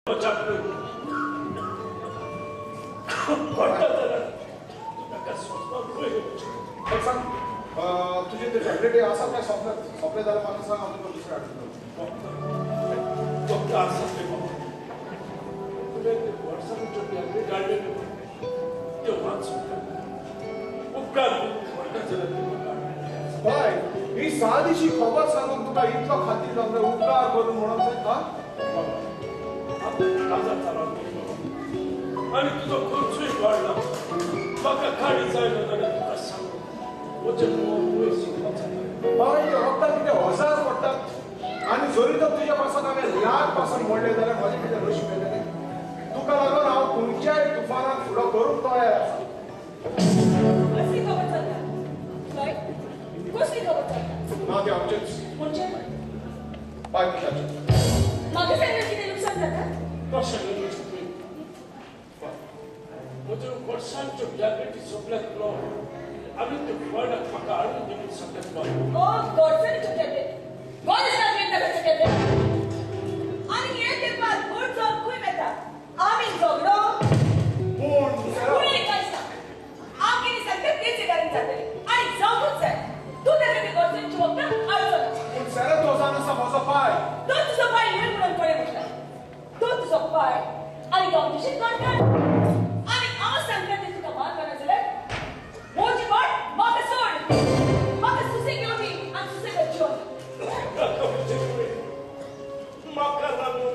पडटा जाल्यार तूं ताका सोंसपाक पळय. सांग तुजे ते टॅबलेट आसा काय सोंपले? सोंपले जाल्यार म्हाका सांग, हांव तुका दुसरें हाडून. फक्त आसा ते बाबा, तुवें ते वर्सांच्यो टॅबलेट हाडलेल्यो त्यो वाचूंक उपकार पडटा जाल्यार तूं म्हाका. बाय, ही सादीशी खबर सांगून तुका इतलो खातीर जावंक उपकार करून म्हणून जाय. काजार जाला आनी तुजो खर्चूय वाडला. म्हाका काडी जायना जाल्यार तुका सांगू म्हजें मन वयर शिकपाक जाता. बाय, ते वखदां कितें हजार पडटात आनी जरी तर तुज्या पासून हांवें लाख पासून मोडले जाल्यार म्हजें कितें रशी मेळटलें? तुका लागून हांव खंयच्याय तुफानाक फुडो करूंक तयार आसा. कसली खबर चलता? कसली खबर चलता? ना ते आमचेच. म्हणजे बाय तुज्याचें म्हाका सांगल्यार कितें लुकसाण जाता? कशें न्हय म्हज्यो वर्सांच्यो टॅबलेटी सोंपल्यात न्हू आमी त्यो फळाक म्हाका हाडून दिवंक शकतात बाय. ओ गोडसाणीच्यो टॅबलेट, गोडसाण ताकाच्यो टॅबलेट आनी हे तेंपार गोड जावन खंय मेळटा? आमी झगडो पूण पूण कांयच ना. हांव कितें सांगता तेच एकादीन जातलें आनी जावंकूच जाय. तूं ताका ते गोडसाणीची वखदां हाडचो ना. पूण सेरा, तो जावन आसा म्हजो पाय. तो तुजो पाय न्हय म्हणून कोणें म्हटलां? तो तुजो पाय आनी गांवची कणकण आनी हांव सांगता तें तुका मानवना जाल्यार म्हजी वाट म्हाका सोड. म्हाका सुसेग घेवनी आनी सुसेगाद जिवन. म्हाका लागून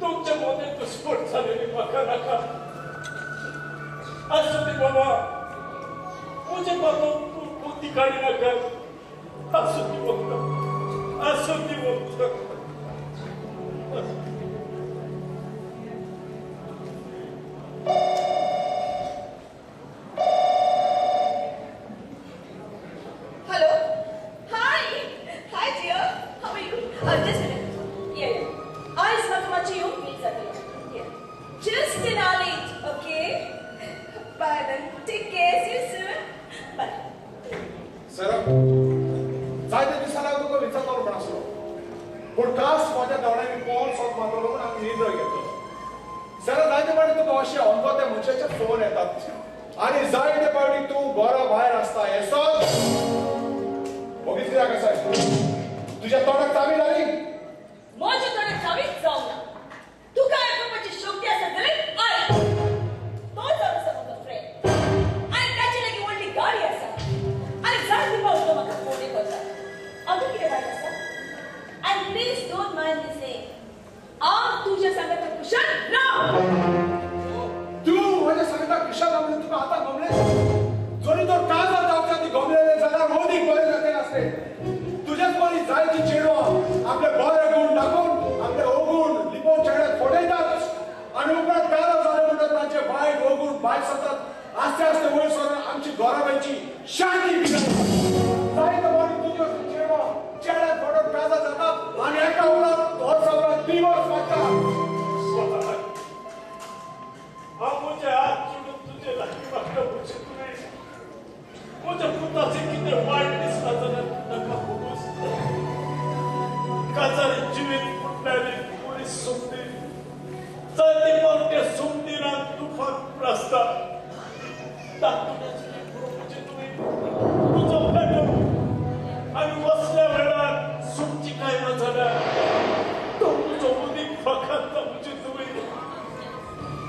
तुमचे मदें दुस्फोट जालेली म्हाका नाका. आसूं दी बाबा, म्हजे पासून तूं बुद्धी काडी नाका. आसूं दी वखदां, आसूं दी वखदां. Hello. Hi. Hi, dear. How are you? Just a minute. Yeah, yeah. आयज म्हाका मातशें येवंक लेट जातलो. Yeah. Just an hour late, okay? Bye then. Take care. See you soon. Bye. Sera, जायते दिसांनी हांव तुका विचारतलो म्हण आसलो, पूण कास म्हज्या दोळ्यांनी पळोवन सोद मारतलो म्हूण हांव निर्णय घेतलो. सेरा, जायते फावटी तुका अशे अनवळख्या मनशाचे फोन येतात आनी जायते फावटी तूं घरा भायर आसता. हें सद वगीच कित्याक आसा? तुज्या तोंडाक चावी जाली? म्हज्या तोंडाक चावीच जावंक ना. तुका आयकुपाची शक्ती आसा जाल्यार आयक. तो जावन आसा म्हजो फ्रेंड आनी ताचे लागीं व्हडली गाडी आसा आनी जायते फावट तो म्हाका फोनूय करता. हांव कितें वायट आसा? And please don't mind me saying, हांव तुज्या सांगाता कुशल ना. तूं म्हज्या सांगाता कुशल ना म्हणजे तुका आतां गमलें? जरी तर काजार जावच्या ती गमलेलें जाल्यार मोदीक बरें जातलें आसलें. तुज्याच बरी जायती चेडवां आपले बरे गूण दाखोवन आपले अवगूण लिपोवन चेड्याक फटयतात आनी उपरांत काजार जालें म्हणटात तांचे वायट अवगूण भायर सरतात. आस्ते आस्ते वयर सरून आमची घराब्याची शांती बिगडटा. जायते फावटी तुज्यो चेडवां चेड्याक फटोवन काजार जातात आनी एका उपरांत वर्सा उपरांत दिवस मागतात. हांव म्हजे हात जोडून तुजे लागीं मागता म्हजे तुवें म्हज्या पुताचें कितें वायट दिसता जाल्यार तूं ताका फुगूस. काजारी जिवीत फुटल्यार एक मनीस सोंपती. जायते फावट त्या सोंपतीरान तुफान उप्रासता. तातूंतच म्हजे तुवें तुजो पेटो आनी वसल्या वेळार सुमची कांय ना जाल्यार तो तुजो उदीक फकांता म्हजे तुवें.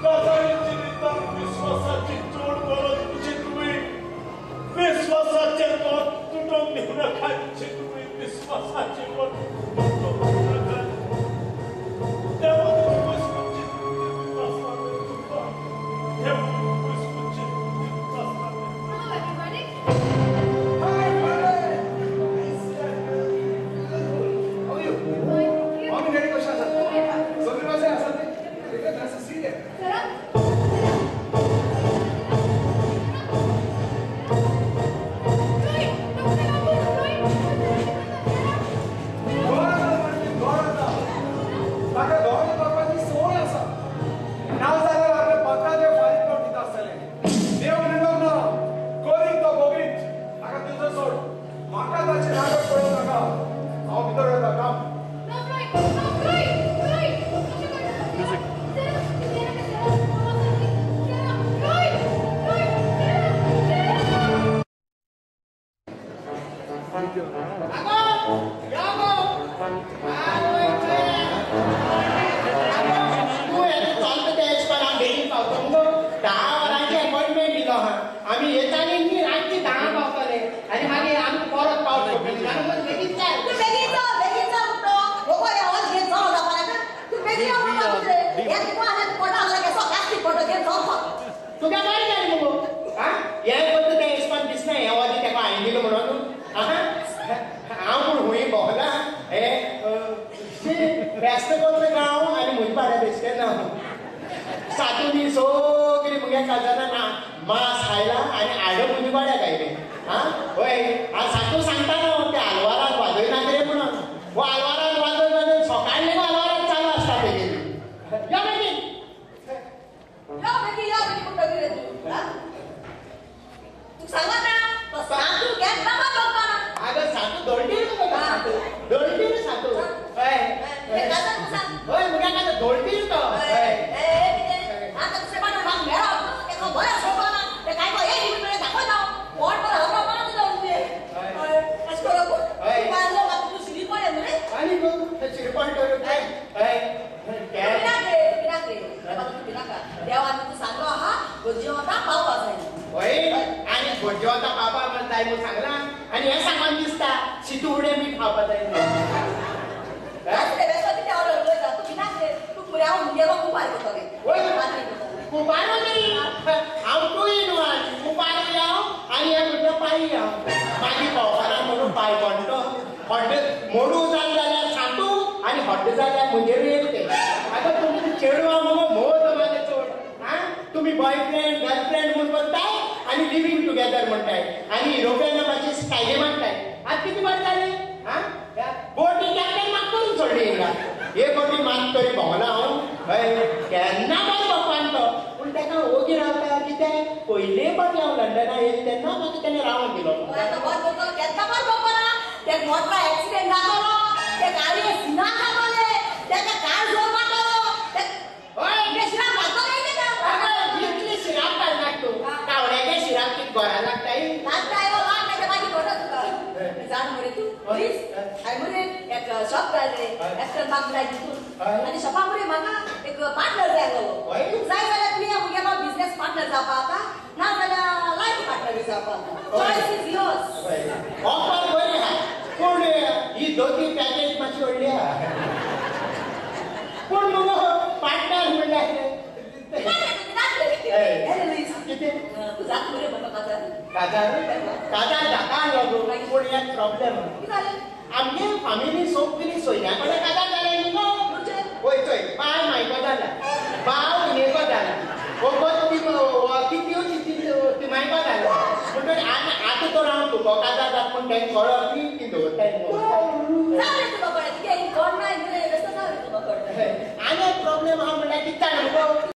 काजारी जिवितांत विस्वासाची जोड बरोच म्हजे तुवें. विस्वासाचें तोंड तुटोवन दिवं नाका म्हजे तुवें. विस्वासाचें वट तुटोवन दिवं नाका. देवा तुका तुमचे तुका देवा तुमचे. तुका बरें जालें मगो आं हें करता तें इसपान दिसना हें वदी तेका हांवें दिलो म्हणून हांव पूण हुंय भोंवला हे फेस्त कसलो गांव आनी म्हजे बारा बेसकें ना सातूनी सगळीं म्हगे काजारां ना मास खायला आनी हाडप म्हजे वाड्याक आयलें आं हय आं सातू सांगता न्हू ते आलवाराक वाजयना रे म्हणून हो आलवाराक वाजय वाजय सकाळी लेगीत आलवाराक चालू आसता तेगेली यो बेगीन यो बेगीन यो बेगीन म्हणटा रे तूं तूं सांगना तो सातू केन्ना बाबा आगो सातू दोळटीर मुगो सातू दोळटीर सातू हय हय मुगे काजर दोळटीर तो हय आतां दुसरे पाट म्हाका मेळो तेका बरें सोडपाना ते काय एक मिनट दाखयता पोट बरें हांव तुका उबें हय अशें करप मारलो म्हाका तूं शिरी पडलें न्हू रे आनी गो शिरपण करूं हय भिनाक रे भिनाक रे तूं भिनाका देवान तूं सांगलो आहा गरजे वता पावपा जाय हय आनी गरजे वता पावपा जाय म्हूण सांगलां आनी हें सांगून दिसता शितुवडे मीठ खावपा जाय कुपारो न्ही हांव टू इन वन कुपारो हांव आनी हें म्हणटा पाई हांव मागीर भोंवपाना म्हणून पांय कोणटो हॉट मोडू जालें जाल्यार सातू आनी हॉट जाल्यार म्हजेरूय येयलें तें आतां तुमी चेडवां मुगो मोग म्हाका चड आं तुमी बॉयफ्रेंड गर्लफ्रेंड म्हूण करताय आनी लिवींग टुगेदर म्हणटाय आनी युरोपियना मातशी स्टायली मारताय आतां कितें बरें जालें आं बोटी कॅप्टन मात करून सोडली हिंगा एक बोटी मात तरी भोंवना हांव हय केन्ना बरें भोंवपान तो पूण ताका ओगी रावता कित्याक पयले फावटी हांव लंडना येयलें तेन्ना म्हाका तेणें रावोन दिलो केन्ना बरें भोंवपाना तेका मोटरा एक्सिडेंट जातलो ते गाडये सिना खातले तेका कार जोर मारतलो हय शिराप घालतले इतली शिराप घालनाक तूं कावळ्याचे शिराप कितें घरा लागताय लागताय लाग ताच्या मागीर घडटा तुका जाण मरे तूं प्लीज हांवें मरे एक शॉप घाल रे रेस्टोरंट म्हाका जाय तितून आनी शॉपा मरे म्हाका एक पार्टनर जाय आसलो जाय जाल्यार तुवें म्हगे बिजनेस पार्टनर जावपा आतां ना जाल्यार लायफ पार्टनर जावपा चॉयस is yours offer बरी आहा पूण ही दोती पॅकेज मातशी व्हडली आहा पूण मगो पार्टनर म्हणल्यार कितें तूं जाता मरे म्हाका काजार काजार काजार जाता आसलो पूण एक प्रॉब्लेम आमगे फामिली सगळी सोयऱ्यां कडेन काजार जालें न्ही गो वय चोय बाय मायको जाला बाव नेको जाला वगत कितल्यो तिमायको जाला म्हणटकीर आतां तर हांव तुका काजार जाता म्हूण तेंकां कळत न्ही ती दवरताय तुका कळ्ळें तुगे कोण ना आनी एक प्रॉब्लेम आहा म्हणल्यार कितें जाणा मुगो.